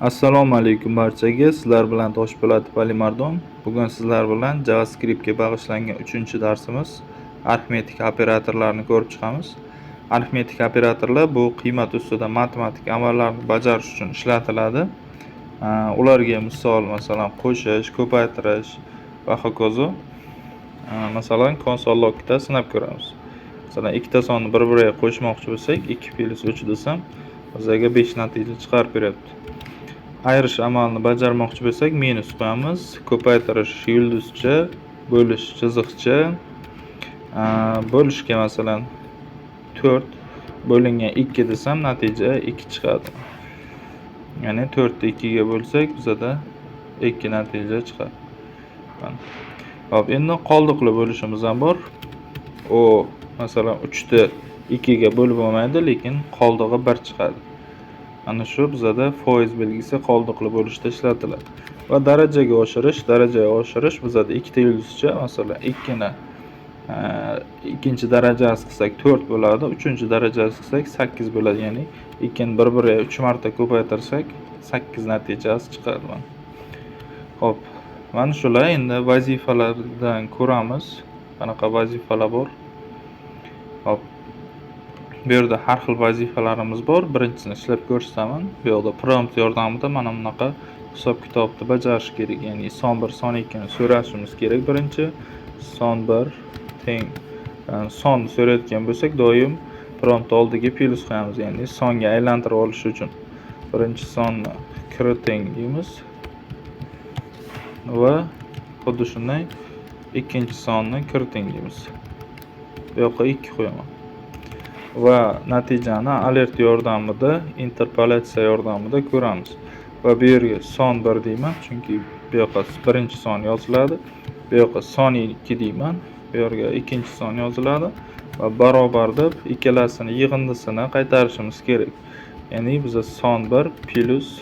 Assalomu alaykum barchaga. Sizlar bilan Toshpo'latov Alimardon. Bugun sizlar bilan JavaScriptga bag'ishlangan 3-darsimiz, arifmetik operatorlarini ko'rib chiqamiz. Arifmetik operatorlar bu qiymat ustida matematik amallarni bajarish uchun ishlatiladi. Ularga misol, masalan, qo'shish, ko'paytirish va hokazo. Masalan, console logda sinab ko'ramiz. Masalan, ikkita sonni bir-biriga qo'shmoqchi bo'lsak, 2 plyus 3 desam, bizga 5 natija chiqarib beryapti. Ayirish amalini bajarmoqchi bo'lsak, minus qo'yamiz, ko'paytirish yulduzcha, bo'lish chiziqcha, bo'lishga, masalan, 4 bo'lingan 2 desam, natija 2 chiqadi. Ya'ni 4 ni 2 ga bo'lsak, bizada 2 natija chiqadi. Mana. Xo'p, endi qoldiqli bo'lishimiz ham bor. U, masalan, 3 ni 2 ga bo'lib bo'lmaydi, lekin qoldig'i 1 chiqadi. Ana shu bizada foiz belgisi qoldiqli bo'lishda ishlatiladi. Va darajaga oshirish bizada ikkita yulduzcha, masalan, 2 ni ikkinchi darajasi qilsak 4 bo'ladi, uchinchi darajasi qilsak 8 bo'ladi. Ya'ni 2 ni bir-biriga 3 marta ko'paytirsak, 8 natijasi chiqadi mana. Xo'p, mana shular. Endi vazifalardan ko'ramiz. Qanaqa vazifalar bor? Xo'p. Bu yerda har xil vazifalarimiz bor. Birinchisini ishlab ko'rsataman. Bu yoqda prompt yordamida mana bunaqa hisob-kitobni bajarish kerak. Ya'ni son 1, son 2 ni so'rashimiz kerak birinchi. Son 1 teng, sonni so'rayotgan bo'lsak, doim prompt oldiga plyus qo'yamiz, ya'ni songa aylantirib olish uchun. Birinchi sonni kiriting deymiz. Va xuddi shunday ikkinchi sonni kiriting deymiz. Bu yoqqa 2 qo'yaman. Va natijani alert yordamida, interpolyatsiya yordamida ko'ramiz. Va bu yerga son 1 deyman, chunki bu yoqqa birinchi son yoziladi. Bu yoqqa son 2 deyman, bu yerga ikkinchi son yoziladi va barobar deb ikkalasini yig'indisini qaytarishimiz kerak. Ya'ni biza son 1 plyus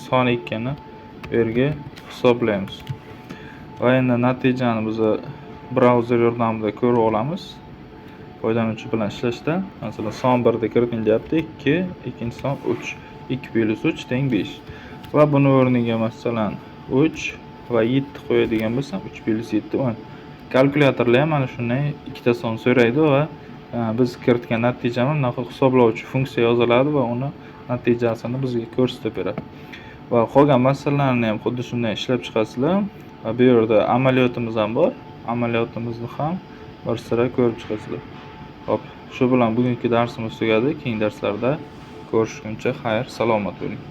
son 2 ni bu yerga hisoblaymiz. Va endi natijani biza brauzer yordamida ko'rib olamiz. Foydalanuvchi bilan ishlashda, masalan, son 1 da kiriting deyapti, 2, ikkinchi son 3. 2 plyus 3 teng 5. Va buni o'rniga, masalan, 3 va 7 qo'yadigan bo'lsam, 3 plyus 7 10. Kalkulyatorlar ham mana shunday ikkita son so'raydi va biz kiritgan natijani bunaqa hisoblovchi funksiya yoziladi va uni natijasini bizga ko'rsatib beradi. Va qolgan masalalarni ham xuddi shunday ishlab chiqasizlar. Va bu yerda amaliyotimiz ham bor. Amaliyotimizni ham bir sira ko'rib chiqasizlar. Xo'p, shu bilan bugungi darsimiz tugadi. Keyingi darslarda ko'rishguncha xayr, salomat bo'ling.